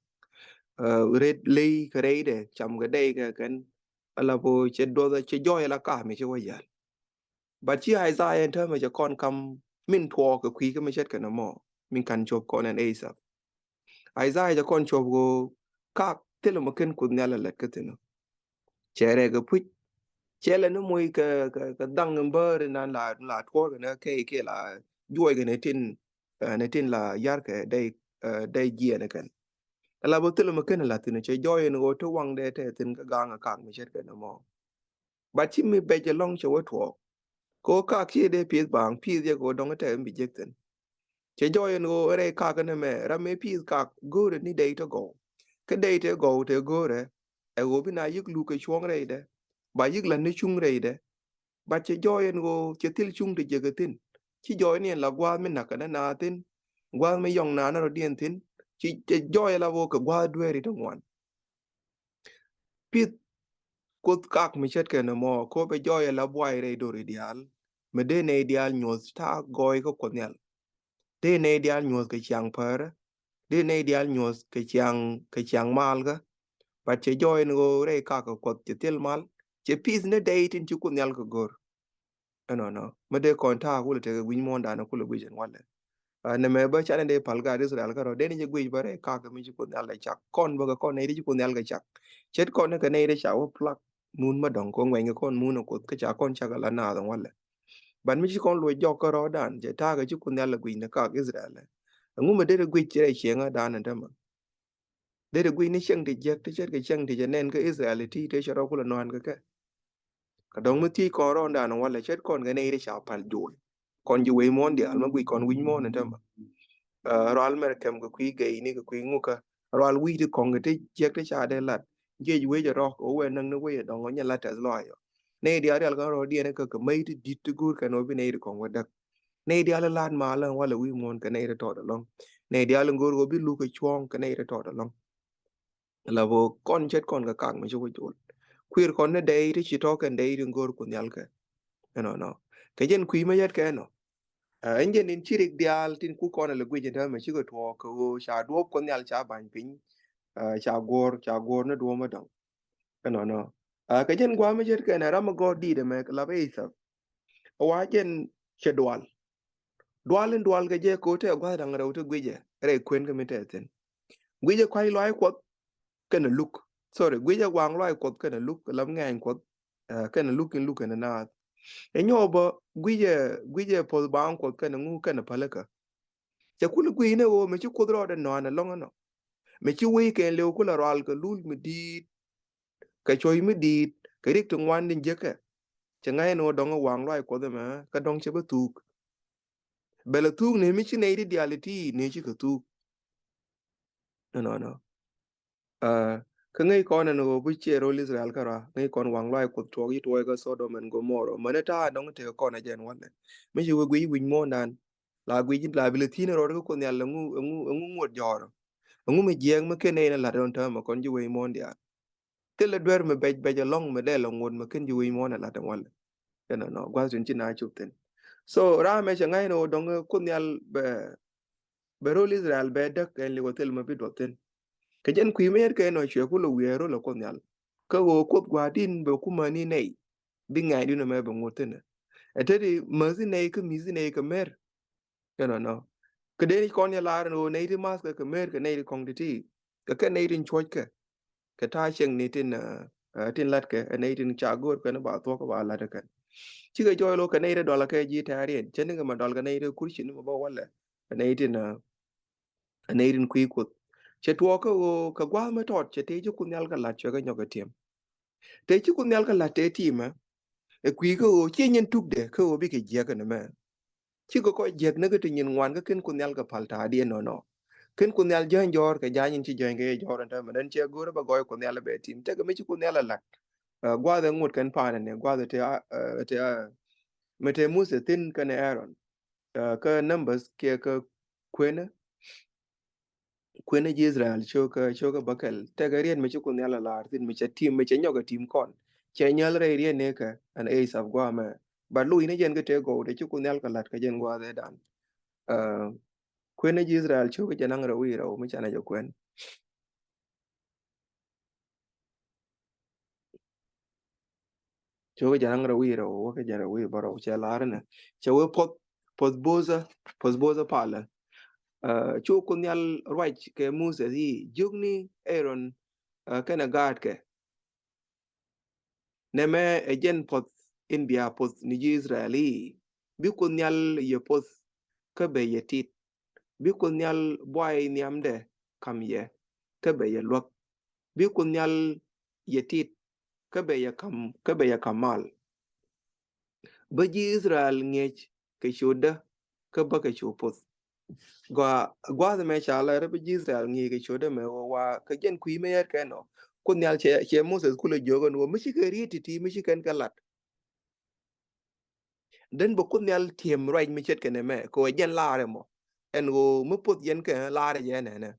Ah, ret ley kɛ rɛydɛ cam kɛ dɛy kɛ kɛn. Ala bä cɛ duɔth cɛ jɔɔc ala kak mi cɛ wä yal. But ci Isaiah ɛn täämɛ cɛ kɔn kam min tuɔɔk kɛ kui̱ kä mi ce̱tkɛ nɔmɔ, min ka̱n cop kɔn ɛn Esau. Isaiah cɛ kɔn cop ɣöö kak thilɛ mɔ ken Kuoth Nhial ɛ lät kä thi̱n ɔ. Cɛ rɛk ɛ puc. Cɛ lɛ ni moc kɛ, kɛ, kɛ dhaŋ in bäär in nan la, la tuɔɔr kɛ ni kɛy kiɛ la juɔc kɛ ni tin, eh, ni tin la yarkɛ dɛy, eh, dɛy jiɛɛn kɛn. Ala bä thilɛ mɔ ken la thi̱n ɔ, cɛ jɔɔc in ɣöö ti waŋdɛ tɛ thi̱n kä ga̱a̱ŋ ɛ kak mi ce̱tkɛ nɔmɔ. But ci mi bɛc ɛlɔ̱ŋ cɛ wä tuɔɔk. Kɛ ɣöö kak kiɛ dee pi̱th baaŋ, pi̱th yɛ kɛ ɣöö dɔ̱ŋ tɛk mi bi jek thi̱n. Cɛ jɔɔc ɛn ɣöö rɛy kak ɛn ɛmɛ, ram mëë pi̱th kak go̱o̱rɛ ni dɛy te gɔw. Kä dɛy te gɔw te go̱o̱rɛ, ɛ ɣöö bi na yik luk kɛ cuɔ̱ŋ rɛydɛ, ba yik la̱t ni cuŋ rɛydɛ. But cɛ jɔɔc ɛn ɣöö cɛ thil cuŋ te jek ɛ thi̱n. Ci jɔɔc ni ɛn la gua̱a̱th mi na̱k kɛ nɛ naath thi̱n, gua̱a̱th mi yɔŋ naath ni rɔ̱diɛn thi̱n. Ci, cɛ jɔɔc ɛn la ɣöö kɛ gua̱a̱th dueeri ti ŋuan. Pith Kuoth kak mi ce̱tkɛ nɔmɔ, ko bɛ jɔɔc ala buay rɛy dori diaal. Mi dee nɛy diaal nyuɔth ta̱a̱ gɔɔy kä Kuɔth Nhial. Dee nɛy diaal nyuɔth kɛ ciaŋ pärä. Dee nɛy diaal nyuɔth kɛ ciaŋ, kɛ ciaŋ malkä. But cɛ jɔɔc ɛn ɣöö rɛy kak kɛ Kuɔth cɛ thil mal. Cɛ pith ni dɛy tin ci Kuoth Nhial kɛ go̱r. Ɛnɔnɔ. Mi dee kɔn ta̱a̱ kulɛ tekɛ wi̱c muɔ̱ɔ̱ndan kulɛ guic ɛn walɛ. Ah, nɛmɛ bä canɛ dee pal gaat Israel kärɔ̱, dee ni jɛ guic bä rɛy kak mi ci Kuoth Nhial kɛ cak. Kɔn bä kɛ kɔn nɛy ti ci Kuoth Nhial kɛ cak. Ce̱t kɔn ni kɛ nɛy ti ca wä plak mun mä dɔ̱ŋ, kɛ ŋuɛny kɛ kɔn mun ɛ Kuoth, kä ca kɔn cak ala naath ɛn walɛ. But mi ci kɔn luɔc jɔk kärɔ̱dan, cɛ ta̱a̱ kɛ ci Kuoth Nhial kɛ guic ni kak Israel. Ɛŋu mi dee rɛ guic rɛy cieŋädan ɛn tämɛ? Dee rɛ guic ni cieŋ ti jiäk ti ce̱tkɛ cieŋ ti cɛ nɛn kä Israel ti, ti cɛ rɔ kulɛ nɔ̱a̱n kɛ kɛ. Kɛ dɔ̱ŋ mi thiec kɔn rɔɔdan walɛ, ce̱t kɔn kɛ nɛy ti ca pal jol. Kɔn ji̱ wec muɔ̱ɔ̱n diaal mi guic kɔn wi̱c muɔ̱ɔ̱n ɛn tämɛ. Ah, rual mɛr kɛm kɛ kui̱ gɛy ni kɛ kui̱ ŋukä. Rual wi̱c ti kɔŋ kɛ ti jiäk ti ca dee lat. Jiec wec ɛ rɔ̱ kɛ wee näk ni wec ɛ dɔ̱ŋ ɔ nyɛ la tɛth lɔaac ɔ. Nɛy diaal rial kɛn rɔ̱diɛn kä kɛ mäc ti di̱t ti go̱o̱r kɛn ɔ bi nɛy ti kɔŋ wä däk. Nɛy diaal lat mal ɛn walɛ wi̱i̱ muɔ̱ɔ̱n kɛ nɛy ti tɔt ɛlɔ̱ŋ. Nɛy diaal in go̱o̱r kɛ bi luk kɛ cuɔ̱ɔ̱ŋ kɛ nɛy ti tɔt ɛlɔ̱ŋ. La bä kɔn ce̱t kɔn kɛ kak mi ci wä jol. Kui̱r kɔn ni dɛy ti ci tɔ̱ kɛn dɛy ti go̱o̱r Kuoth Nhial kɛ. Ɛnɔnɔ. Kɛ jɛn kui̱ mi yɛt kɛ ɛnɔ. Ah, ɛn jɛn in ci rik diaal tin ku kɔn ala guic in täämɛ cikɛ tuɔɔk kɛ ɣöö ca duɔ̱ɔ̱p Kuɔth Nhial ca ba̱ny piny. Ah, ca guɔ̱ɔ̱r, ca guɔ̱ɔ̱r ni duɔ̱ɔ̱p mi dɔ̱ŋ. Ɛnɔnɔ. Ah, kɛ jɛn gua̱a̱th mi ce̱tkɛ ɛn ram mi gɔ̱r di̱i̱t ɛmɛ kɛ lap ɛ Ithap. Ɛ wa jɛn cɛ dual. Dual in dual kɛ jɛ ko̱ te gua̱a̱th da̱ŋ rɛw te guicɛ rɛy kuën kä mi te thi̱n. Guicɛ kua̱c luac Kuɔth kɛnɛ luk. Sorry, guicɛ waŋ luac Kuɔth kɛnɛ luk, lap ŋɛɛny Kuɔth, ah, kɛnɛ luk in luk kɛnɛ naath. Ɛ nyɔk bä guicɛ, guicɛ puɔth baaŋ Kuɔth kɛnɛ ŋu kɛnɛ pälikä. Cɛ kulɛ guic ni ɣöö mi ci Kuoth rɔɔdɛ nɔanɛ lɔ̱ŋ ɛnɔ. Mi ci wec kɛn liw kulɛ rual kɛ lul mi di̱i̱t, kɛ cuɔ̱c mi di̱i̱t, kɛ rik ti ŋuan tin jiäkɛ. Cɛ ŋa̱c ni ɣöö dɔ̱ŋ ɛ waŋ luaac Kuɔth ɛmɛ kä dɔ̱ŋ cɛ bä thuuk. Bɛ lɛ thuuk ni mi ci nɛy ti diaal iti ni cikɛ thuuk. Nɔnɔ. Kä ŋäc kɔn ɛn ɣöö bi ciɛ ro̱l Israel kärɔa, ŋäc kɔn waŋ luaac Kuɔth tuɔɔk ci tuɔɔk kä Sodom and Gomorrah. Mäni ta̱a̱ dɔ̱ŋ tekɛ kɔn ɛ jɛn walɛ. Mi ci wee guic wi̱c muɔ̱ɔ̱ndan. La guic la bi lɛ thi̱n rɔɔd kä Kuoth Nhial ɛŋu, ɛŋu, ɛŋu ŋuɔ̱t jɔɔr. Ɛŋu mi jiɛɛk mi ken nɛy ni la̱t ɛn täämɛ kɔn ji̱ wec muɔ̱ɔ̱n diaal. Thilɛ duer mi bɛc bɛc ɛlɔ̱ŋ mi dee lɛ ŋot mi ken ji̱ wec muɔ̱ɔ̱n ɛ la̱t ɛn walɛ. Ɛnɔnɔ gua̱th tin ci na cop thi̱n. So ram ɛ cɛ ŋa̱c ni ɣöö dɔ̱ŋ Kuoth Nhial bɛ, bɛ ro̱l Israel bɛ däk ɛn liwä thil mi bi duɔth thi̱n. Kɛ jɛn kui̱ mi yɛt kɛ nɔ cuɛ kulɛ wiee ro̱l ɛ Kuoth Nhial. Kä ɣöö Kuoth gua̱a̱r din bɛ kumäni nɛy. Bi ŋa̱cdun ɛmɛ bɛ ŋot thi̱n. Ɛ te di mäthi nɛy kä mi̱thi nɛy kɛ mer. Ɛnɔnɔ. Kä dee ni kɔn yɛ lar ɛn ɣöö nɛy ti ma̱thkɛ kɛ mer kɛ nɛy ti kɔŋ ti ti. Kɛ kɛ nɛy tin cuɔ̱ckɛ. Kɛ ta̱a̱ cieŋni tin, ɛ, tin la̱tkɛ ɛ nɛy tin ca go̱o̱r kɛn ba thuɔ̱k ba la̱t kɛn. Cikɛ jɔɔy lo̱ kɛ nɛy ti dɔl kɛ ji̱ tɛ̈riɛn cä ni kɛ ma dɔl kɛ nɛy ti kurci ni ma bä walɛ. Ɛ nɛy tin, ɛ, ɛ nɛy tin kui̱ Kuoth. Cɛ tuɔɔk kä ɣöö kɛ gua̱a̱th mi tɔt cɛ tëë ci Kuoth Nhial kɛ la̱t cuɛ kɛ nyɔk kɛ tiɛm. Tëë ci Kuoth Nhial kɛ la̱t tëë ti̱i̱mä. Ɛ kui̱ kä ɣöö ciɛ nyin tukdɛ kä ɣöö bikɛ jiäk ɛn ɛmɛ. Cikɛ kɔc jiäk ni kä ti nyin ŋuan kä ken Kuoth Nhial kɛ pal ta̱a̱diɛn nɔnɔ. Ken Kuoth Nhial jäny jɔ̱ɔ̱r kɛ ja̱ny in ci jäny kɛ jɔ̱ɔ̱r ɛn täämɛ dɛn ciɛ go̱o̱rä bɛ gɔɔy Kuoth Nhial bɛ ti̱i̱m. Tekɛ mi ci Kuoth Nhial ɛ la̱t. Ɛ, gua̱a̱th ɛ ŋot kɛn pa̱a̱n ɛn ɛ gua̱a̱th ɛ te, ɛ, te, ɛ, mi te Muthɛ thi̱n kɛnɛ Aaron. Ɛ, kä Numbers kiɛ kä Kuenä. Kuenä ji̱ Israel cio̱kä, cio̱kä bäkɛl. Tekɛ riet mi ci Kuoth Nhial a lar thi̱n mi cɛ ti̱i̱m, mi cɛ nyɔk a ti̱i̱m kɔn. Cɛ nyäl rɛy riet ni kɛ ɛn Asaph gua̱a̱mɛ. But lo̱c ni jɛn kä tëë gɔw dee ci Kuoth Nhial kɛ la̱t kɛ jɛn gua̱a̱th ëëdan. Ɛ, Kuenä ji̱ Israel cio̱kä jɛ naŋ rɛw i̱ rɛw mi canɛ jɛ kuɛn. Cio̱kä jɛ naŋ rɛw i̱ rɛw, wäkä jɛ rɛw i̱ bärɔw, cɛ lar inɛ. Cɛ wee puɔth, puɔth bo̱thä, puɔth bo̱thä palä. Ɛ, cu Kuoth Nhial ruac kɛ Muthɛ i̱ jiökni Aaron, ɛ, kɛnɛ gaatkɛ. Nɛmɛ ɛ jɛn puɔth in bia puɔth ni ji̱ Israel i̱ bi Kuoth Nhial yɛ puɔth kä bɛ yɛ tit. Bi Kuoth Nhial buay nhiamdɛ kam yɛ kä bɛ yɛ luäk. Bi Kuoth Nhial yɛ tit kä bɛ yɛ kam, kä bɛ yɛ kam mal. Bä ji̱ Israel ŋi̱eec kɛ ciötdä kä bä kɛ ciöt puɔth. Gua, gua̱a̱th mɛ ca lɛ rɛ bä ji̱ Israel ŋi̱eec kɛ ciötdä mɛ wä wa kɛ jɛn kui̱ mɛ yɛt kɛ nɔ. Kuoth Nhial cɛ, cɛ Moses kulɛ jiök ɛn wä mi ci kɛ riet ti̱ti̱ mi ci kɛn kɛ lat. Den bä Kuoth Nhial tiɛm ruac mi ce̱tkɛ nɛmɛ kɛ wä jɛn laarɛ mɔ. Ɛn ɣöö mi puɔth yɛn kɛ laarɛ jɛ nɛnɛ.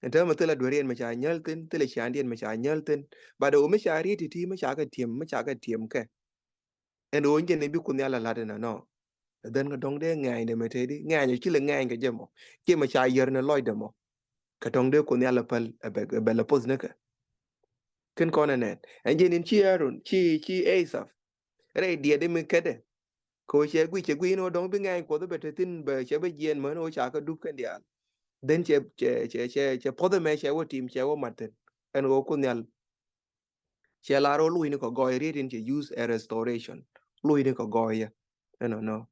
Ɛn täämɛ thilɛ dueeriɛn mi ca nyäl thi̱n, thilɛ ciaŋdiɛn mi ca nyäl thi̱n. But ɣöö mi ca riet ti̱ti̱ mi ca kɛ tiɛm, mi ca kɛ tiɛm kɛ. Ɛn ɣöö jɛn i̱ bi Kuoth Nhial a la̱t ɛn ɛnɔ. Ɛ dhɛn kɛ dɔ̱ŋ dee ŋɛɛny dee mɛ tëëdi ŋɛɛny ɔ ci lɛ ŋɛɛny kɛ jɛ mɔ. Ci mɛ ca yär ni lɔcdɛ mɔ. Kɛ dɔ̱ŋ dee Kuoth Nhial a päl ɛ bɛ, ɛ bɛ lɛ poth ni kɛ. Ken kɔn ɛ nɛn ɛn jɛn in ci Aaron, ci, ci Asaph. Rɛy diɛt mi kädɛ. Kɛ ɣöö cɛ guic, cɛ guic ni ɣöö dɔ̱ŋ bi ŋɛɛny Kuɔth bɛ te thi̱n bɛ cɛ bɛ jiɛɛn män ɣöö ca kɛ dup kɛn diaal. Then cɛ, cɛ, cɛ, cɛ, cɛ puɔth ɛmɛ cɛ wä tim cɛ wä mat thi̱n. Ɛn ɣöö Kuoth Nhial cɛ lar ɣöö luɔ̱c ni kɛ gɔɔy riet in cɛ use a restoration. Luɔ̱c ni kɛ gɔɔy yɛ. Ɛnɔ, nɔ.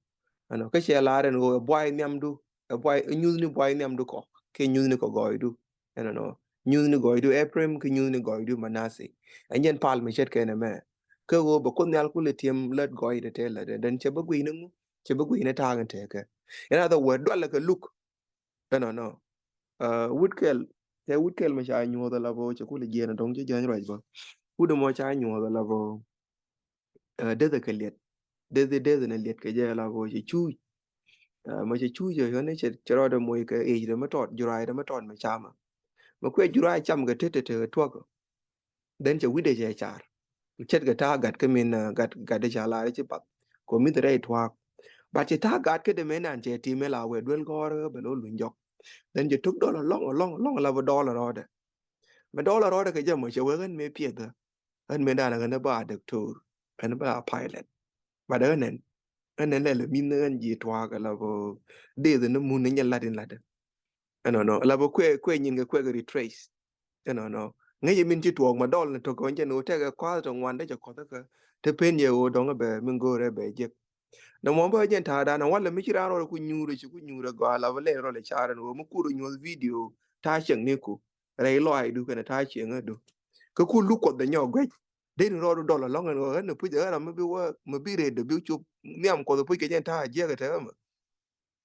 Ɛnɔ. Kä cɛ lar ɛn ɣöö ɛ buay nhiamdu, ɛ buay, ɛ nyuth ni buay nhiamdu kɔ. Kɛ nyuth ni kɔ gɔɔydu. Ɛnɔ, nɔ. Nyuth ni gɔɔydu Ephraim, kɛ nyuth ni gɔɔydu Manasseh. Ɛn jɛn pal mi ce̱tkɛ nɛmɛ. Kä ɣöö bɛ Kuoth Nhial kulɛ tiɛm lät gɔɔy tɛtɛ lät. Den cɛ bä guiy ni ŋu, cɛ bä guiy ni ta̱a̱ kɛ tekɛ. In other word, dualɛ kɛ luk. Ɛnɔ, nɔ. Ɛ, wut kɛl, cɛ wut kɛl mi ca nyuɔth ala bä cɛ kulɛ jiɛn dɔ̱ŋ cɛ jäny ruac bä. Wut mɔ ca nyuɔth ala bä. Ɛ, deth kɛ liɛt. Deth, deth ni liɛt kɛ jɛ ala bä cɛ cuuc. Ɛ, mɛ cɛ cuuc cɛ yɔn ni cɛ, cɛ rɔɔdɛ moc kɛ i̱c rɛ mi tɔt, juray rɛ mi tɔt mi camä. Mɛ kuɛ juray cam kɛ tet tet tuɔk. Then cɛ wi̱cdɛ cɛ car. Ce̱tkɛ ta̱a̱ gat kä min, ɛ, gat, gat dee ca lar ci path. Kɔ mi̱th rɛy tuaak. But cɛ ta̱a̱ gat kä dee mɛ nan cɛ tim mɛ la wee duel gɔ̱rä bɛ lo̱ luny jɔk. Then cɛ tok dɔl alɔŋ, alɔŋ, alɔŋ ala bä dɔl rɔɔdɛ. Mɛ dɔl rɔɔdɛ kɛ jɛ mɔ cɛ wee ɣän mɛ piɛthä. Ɣän mɛ dan ɣän bä a doctor. Ɣän bä a pilot. But ɣän ɛn, ɣän ɛn lɛl min ɣän ji̱ tuaak ala bä deth ni mun ni nyɛ lat in latdɛ. Ɛnɔnɔ. Ala bä kuɛ, kuɛ nyin kɛ kuɛ kɛ retrace. Ɛnɔnɔ. Ŋäcɛ min ci tuɔɔk ma dɔl ni tɔk kɛ wän cɛ ni wä tɛkɛ kɔath tɔ ŋuan dee cɛ kɔth kä. Te pen yɛ ɣöö dɔ̱ŋ bɛ min go̱o̱rɛ bɛ jek. Nɔmɔ bä jɛn ta̱a̱ dan walɛ mi ci raan rɔɔdɛ ku nyuurɛ ci ku nyuurɛ gɔaa la bä lɛn rɔɔdɛ ca̱rɛ ni ɣöö mi kur nyuɔth video ta̱a̱ cieŋ ni ku rɛy lɔaacdu kɛnɛ ta̱a̱ cieŋädu. Kä ku luk Kuɔth dɛ nyɔk guɛc. Dee ni rɔɔdu dɔl alɔŋ ɛn ɣöö ɣän ni puc ɣän ram mi bi wä mi bi rɛɛt dee bi cop nhiam Kuɔth puc kɛ jɛn ta̱a̱ jiɛk ɛ tɛmɛ.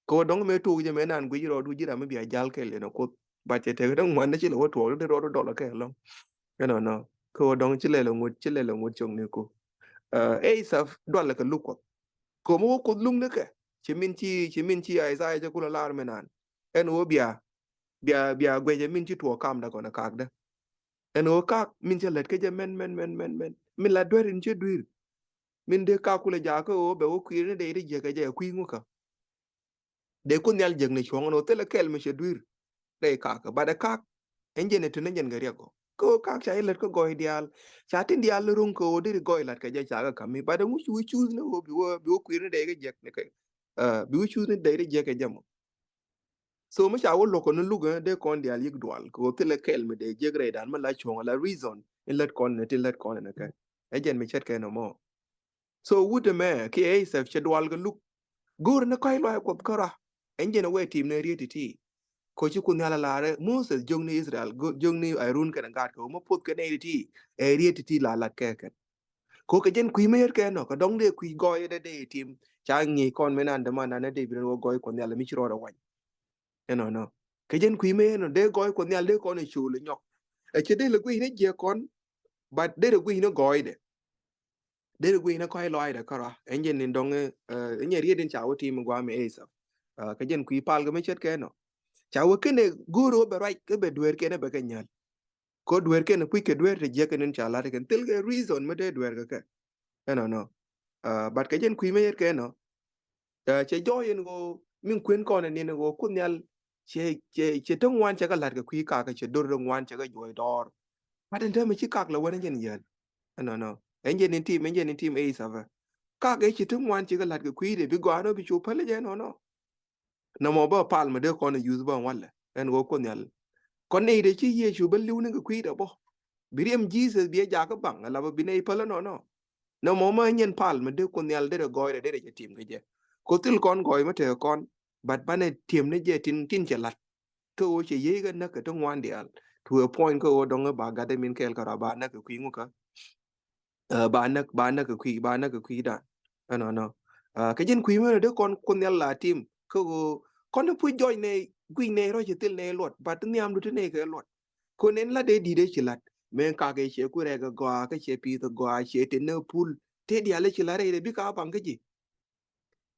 Kɛ wä dɔŋ mëë tuuk jɛ mëë naan guic rɔɔdu ji̱ ram mi bia jal kɛɛl yɛn a Kuoth. Bat cɛ tek dee ŋuan dee ci lɛ wä tuɔɔk dee rɔɔdu dɔl kɛ ɛlɔŋ. Ɛnɔnɔ kɛ wä dɔŋ ci lɛl ɛ ŋut ci lɛl ɛ ŋut cɔŋ ni ku. Ɛ Asaph dualɛ kɛ luk Kuɔth. Kɛ wä mi wä Kuoth luk ni kɛ ci min ci ci min ci Isaiah cɛ kulɛ lar mi naan. Ɛn wä bia bia bia guɛcɛ min ci tuɔɔk kamdä kɔn ɛ kakdä. Ɛn ɣöö kak min cɛ lät kä jɛ mɛn mɛn mɛn mɛn mɛn min la duer in cɛ dui̱r. Min dee kak kulɛ jakä ɣöö bɛ wä kui̱r ni dee ri jiäkä jɛ kui̱ ŋukä. Dee Kuoth Nhial jiäk ni cuɔ̱ŋ ɛn ɣöö thilɛ kɛl mi cɛ dui̱r. Dee kak kä bat ɛ kak ɛn jɛn ɛ tun ɛn jɛn kɛ riɛk gɔ̱ kä ɣöö kak ca ilät kä gɔɔy diaal. Ca tin diaal ni ruŋ kä ɣöö deri gɔɔy lat kɛ jɛ cakä ka̱m mi bat ɛ ŋuc ci wi̱c cuuth ni ɣöö bi wä bi wä kui̱r ni dee kɛ jiäk ni kɛ. Bi wi̱c cuuth ni dee ri jiäk kɛ jɛ mɔ. So mi ca wä lo̱k kɔn ni luk ɛ dee kɔn diaal yik dual kɛ ɣöö thilɛ kɛl mi dee jiäk rɛydan mi la cuɔ̱ŋ la reason in lät kɔn ni tin lät kɔn ni kɛ. Ɛ jɛn mi ce̱tkɛ nɔmɔ. So wut ɛmɛ kiɛ Asaph cɛ dual kɛ luk. Go̱o̱r ni kɔc luac Kuɔth kärɔa. Ɛn jɛn ɛ wee tim ni riet ti̱ti̱. Kɔ ci Kuoth Nhial a laarɛ Moses jiök ni Israel jiök ni Arun kɛnɛ gaat kɛ wä mi puɔth kɛ nɛy ti̱ti̱. Ɛ riet ti̱ti̱ la lat kɛ kɛn. Kɔ kɛ jɛn kui̱ mi yet kɛ nɔ kɛ dɔ̱ŋ dee kui̱ gɔɔy dee dee tim. Ca ŋi̱i̱c kɔn mi nan däman nan dee bi rɛn wä gɔɔy Kuɔth Nhial mi ci rɔɔd ɛ wany. Ɛnɔnɔ kɛ jɛn kui̱ mi yet nɔ dee gɔɔy Kuɔth Nhial dee kɔn ɛ cool ɛ nyɔk. Ɛ cɛ dee lɛ gui̱c ni jiɛ kɔn. But dee lɛ gui̱c ni gɔɔydɛ. Dee gui̱n kɔc lɔaacdɛ kärɔa ɛn jɛn ni dɔŋ. Ɛn jɛn riet in ca wä tim guam ɛ Asaph. Kä jɛn kui̱ pal kɛ mi ce̱tkɛ nɔ ca wä kɛnɛ go̱o̱r wä bɛ ruac kä bɛ dueerkɛn bɛ kɛ nyäl. Kɔ dueerkɛn puc kɛ dueer te jiäk kɛn in ca lat kɛn thil kɛ reason mi dee dueer kɛ kɛ. Ɛnɔnɔ. But kɛ jɛn kui̱ mi ce̱tkɛ nɔ. Cɛ jɔɔc in ɣöö min kuën kɔn in in ɣöö Kuoth Nhial cɛ cɛ cɛ te ŋuan cɛ kɛ la̱t kɛ kui̱ kakä cɛ dor te ŋuan cɛ kɛ juɔc dɔɔr. But in täämɛ ci kak lɛ wän in jɛn yäl. Ɛnɔnɔ ɛn jɛn in tim ɛn jɛn in tim Asaph. Kak ɛ ci te ŋuan cɛ kɛ la̱t kɛ kui̱ de bi gɔaa nɔ bi cu päl jɛ ɛnɔnɔ. Nɔmɔ bä pal mɛ dee kɔn in yuth bä walɛ ɛn ɣöö Kuoth Nhial. Kɔn nɛy de ci Yecu bä li̱w ni kɛ kui̱ de bä. Bi riɛm Jesus bi ɛ jakä baŋ ɛ la bä bi nɛy päl ɛnɔnɔ. Nɔmɔ ma nyɛn pal mi dee Kuoth Nhial derɛ gɔɔy rɛ derɛ cɛ tim kɛ jɛ. Ko thil kɔn gɔɔy mi tekɛ kɔn, but banɛ tim ni jɛ tin tin cɛ lat. Kä ɣöö cɛ yiey kɛ näk kɛ ti ŋuan diaal. To a point kä ɣöö dɔŋ ba gatdɛ min kɛɛl kɛ rɔ ba näk kɛ kui̱ ŋukä. Ba näk ba näk kɛ kui̱ ba näk kɛ kui̱ dan. Ɛnɔnɔ. Kɛ jɛn kui̱ mi dee kɔn Kuoth Nhial la tim kä ɣöö kɔn ti puc jɔc nɛ guic nɛ rɔ cɛ thil nɛ luɔt, but ti nhiamdu ti nɛ kɛ luɔt. Ko nɛn la dee di̱t ëë ci la̱t mëë kak ëë ciɛ ku rɛɛk ɛ gɔaa kä ciɛ pi̱i̱th ɛ gɔaa ciɛ te nɛ pul. Te diaal ëë ci la̱t rɛy dee bikɛ a baŋ kä ji̱.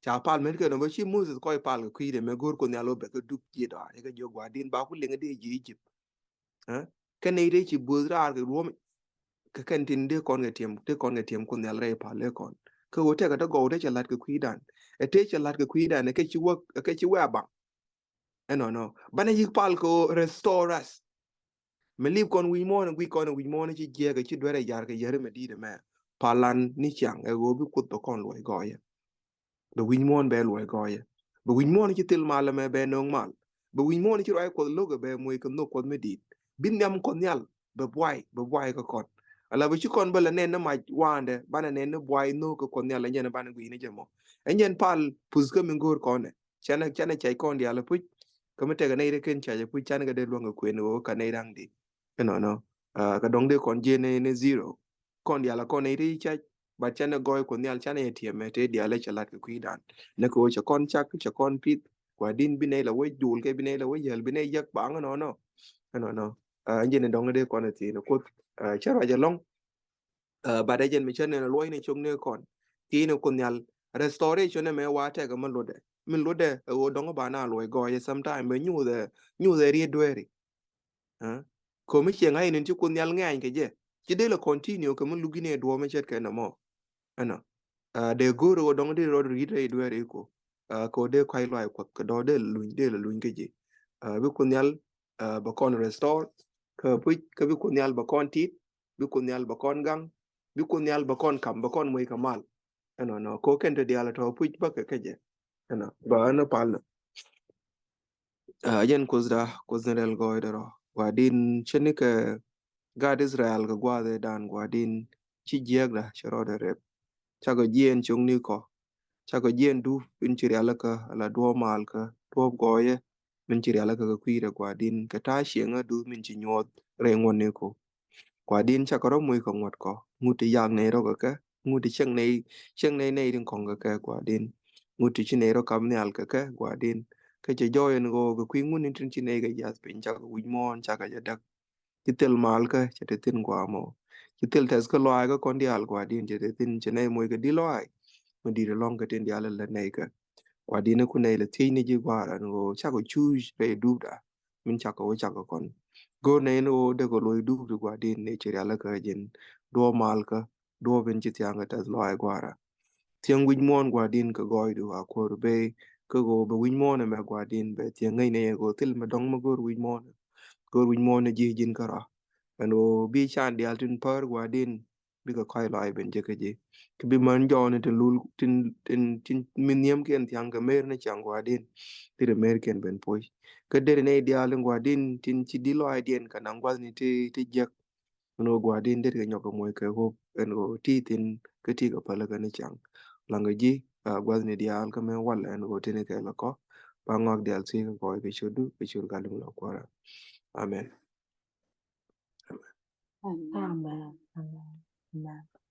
Ca pal mɛn kɛ nɔ bä ci Moses kɔc pal kɛ kui̱dɛ mëë go̱o̱r Kuoth Nhial wä bɛ kä dup ji̱ dɔaar ikä jiök gua̱a̱r di̱n ba ku liŋ dee ji̱ Ijip. Kɛn nɛy dee ci buɔth raar kɛ ruɔ̱m. Kɛ kɛn tin dee kɔn kɛ tiɛm dee kɔn kɛ tiɛm Kuoth Nhial rɛy pal ëë kɔn kä ɣöö tɛkɛ te gɔw te cɛ la̱t kɛ kui̱dan. Ɛ te cɛ la̱t kɛ kui̱dan ɛ kɛ ci wä ɛ kɛ ci wä a baŋ. Ɛnɔnɔ banɛ yik pal kɛ ɣöö restore us. Mi lip kɔn wi̱c muɔ̱ɔ̱n guic kɔn wi̱c muɔ̱ɔ̱n ci jiɛɛk ci duerɛ yar kɛ yäri mi di̱i̱t ɛmɛ. Palan ni ciaŋ ɛ ɣöö bi Kuoth bɛ kɔn luɔc gɔɔyɛ. Bɛ wi̱c muɔ̱ɔ̱n bɛ luɔc gɔɔyɛ. Bɛ wi̱c muɔ̱ɔ̱n ci thil mal ɛmɛ bɛ no̱o̱ŋ mal. Bɛ wi̱c muɔ̱ɔ̱n ci ruac Kuɔth lo̱k ɛ bɛ muɔc kɛ nhök Kuɔth mi di̱i̱t. Bi nhiam Kuɔth Nhial bɛ buay bɛ buay kɛ kɔn. Ala bɛ ci kɔn bä lɛ nɛn ni mac waandɛ banɛ nɛn ni buay nhök kɛ Kuɔth Nhial ɛ nyɛn banɛ gui̱c ni jɛ mɔ. Ɛ nyɛn pal puth kä mi go̱o̱r kɔnɛ. Canɛ canɛ cɛc kɔn diaal apuc. Kä mi tɛkɛ nɛy ti ken cɛc apuc canɛ kɛ dee luäŋ kɛ kuën ɣöö ka nɛy da̱ŋ di. Ɛnɔnɔ. Kä dɔ̱ŋ dee kɔn jiɛn ni ni zero. Kɔn diaal a kɔn nɛy ti cɛc. But canɛ gɔɔy Kuɔth Nhial canɛ yɛ tiɛmɛ te diaal ɛ cɛ la̱t kɛ kui̱dan. Ni kɛ ɣöö cɛ kɔn cak cɛ kɔn pith. Kua din bi nɛy la wä jul kɛ bi nɛy la wä yäl bi nɛy yäk baŋ ɛnɔnɔ. Ɛnɔnɔ. Ɛn jɛn ni dɔ̱ŋ dee kɔn ɛ thi̱n Kuoth. Cɛ ruac ɛlɔ̱ŋ. But ɛ jɛn mi cä nɛn luɔcni cok ni kɔn. Ki̱ni Kuoth Nhial restoration ɛmɛ wa tɛkɛ mi lotdɛ. Min lotdɛ ɛ ɣöö dɔ̱ŋ ba na luɔc gɔɔyɛ sometime bɛ nyuuthɛ nyuuthɛ riet dueeri. Ko̱mi ciɛ ŋa̱c inin ci Kuoth Nhial ŋɛ̈ny kɛ jɛ. Ci dee lɛ continue kɛ mi luk in ɛ duɔ̱ɔ̱p mi ce̱tkɛ nɔmɔ. Ɛnɔ. Dee go̱o̱r ɣöö dɔ̱ŋ dee rɔɔd riet rɛy dueeri ko. Kɛ ɣöö dee kɔc luac Kuɔth kɛ dɔ̱ dee lɛ luny dee lɛ luny kä ji̱. Bi Kuoth Nhial bɛ kɔn restore kä puc kä bi Kuoth Nhial bɛ kɔn tit. Bi Kuoth Nhial bɛ kɔn gaŋ. Bi Kuoth Nhial bɛ kɔn kam bɛ kɔn muec kɛ mal. Ɛnɔnɔ ko kɛn te diaal tɔ puc bä kɛ kecɛ. Ɛnɔ bä ɛnɔ pal nɔ. Jɛn Kuoth da Kuoth ni rɛl gɔɔydɛ rɔ gua̱di̱n cä ni kɛ gaat Israel kɛ gua̱a̱th ëë dan gua̱di̱n ci jiääkda cɛ rɔɔdɛ rep. Cakɔ jiɛɛn cio̱ŋni kɔ. Cakɔ jiɛɛn dup in ci rialikä, ala duɔ̱ɔ̱p malkä, duɔ̱ɔ̱p gɔɔyä min ci rialikä kɛ kui̱ rɛ Gua̱a̱r di̱n, kɛ ta̱a̱ cieŋä dup min ci nyuɔ̱th rɛy ŋuɔ̱tni kɔ. Gua̱a̱r di̱n, cakɔ rɔ moc kɛ ŋuɔ̱t kɔ, ŋut ti yak nɛy rɔ kɛ kɛ, ŋut ti cieŋ nɛy, cieŋ nɛy nɛy tin kɔ̱ŋ kɛ kɛ Gua̱a̱r di̱n, ŋut ti ci nɛy rɔ kap nhial kɛ kɛ Gua̱a̱r di̱n. Kä cɛ jɔɔy ɛn ɣöö kɛ kui̱ ŋuni tin ci nɛy kɛ jiath piny, cakɔ wi̱c muɔ̱ɔ̱n cakɔ jɛ däk. Ci thil malkä cɛ te thi̱n Gua̱a̱r mɔ. Ci thil tɛth kä lɔaac kä kɔn diaal Gua̱a̱r di̱n cɛ te thi̱n, cɛ nɛy moc kɛ di̱t lɔaac mi di̱t ɛlɔ̱ŋ kɛ tin diaal lɛ nɛy kɛ. Gua̱a̱r di̱n, ku nɛy lɛ thiec ni ji̱ Gua̱a̱r ɛn ɣöö cakɔ cuuc rɛy dupda min cakɔ wä cakɔ kɔn. Go̱o̱r nɛy ni ɣöö dee kɛ loc dup ti Gua̱a̱r di̱n ni ci rialikä ji̱n, duɔ̱ɔ̱p malkä, duɔ̱ɔ̱p in ci thia̱a̱ŋ kɛ tɛth lɔaac Gua̱a̱ra. Thiäŋ wi̱c muɔ̱ɔ̱n Gua̱a̱r di̱n kɛ gɔɔydu a kuäär bey, kä ɣöö bɛ wi̱c muɔ̱ɔ̱n ɛmɛ Gua̱a̱r di̱n bɛ thiäŋ ŋäcnɛ yɛ ɣöö thil mi dɔ̱ŋ mi go̱o̱r wi̱c muɔ̱ɔ̱n. Go̱o̱r wi̱c muɔ̱ɔ̱n ji̱ ji̱n kärɔa. Ɛn ɣöö bi can diaal tin päär Gua̱a̱r di̱n bikɛ kɔc lɔaac ben jek kä ji̱. Kä bi män jɔɔni tin lul, tin, tin, tin mi nhiamkiɛn thia̱ŋ kɛ mer ni ciaŋ Gua̱a̱r di̱n, thilɛ merkiɛn ben poc. Kä deri nɛy diaal in Gua̱a̱r di̱n tin ci di̱t lɔaacdiɛn kɛ naŋ gua̱thni ti, ti jiäk. Ɛn ɣöö Gua̱a̱r di̱n deri kɛ nyɔk kɛ moc kɛ ɣöp ɛn ɣöö ti thi̱n kä ti kɛ päl kɛ ni ciaŋ. Laŋ kɛ ji̱, a, gua̱thni diaal kä mëë walɛ ɛn ɣöö tin kɛ lɛ kɔ. Ba ŋɔak diaal thiec kɛ kɔc kɛ ciötdu kɛ ciöt Gatdɛ mi lɔ kuäärä. Amen. Amen. Amen. Amen.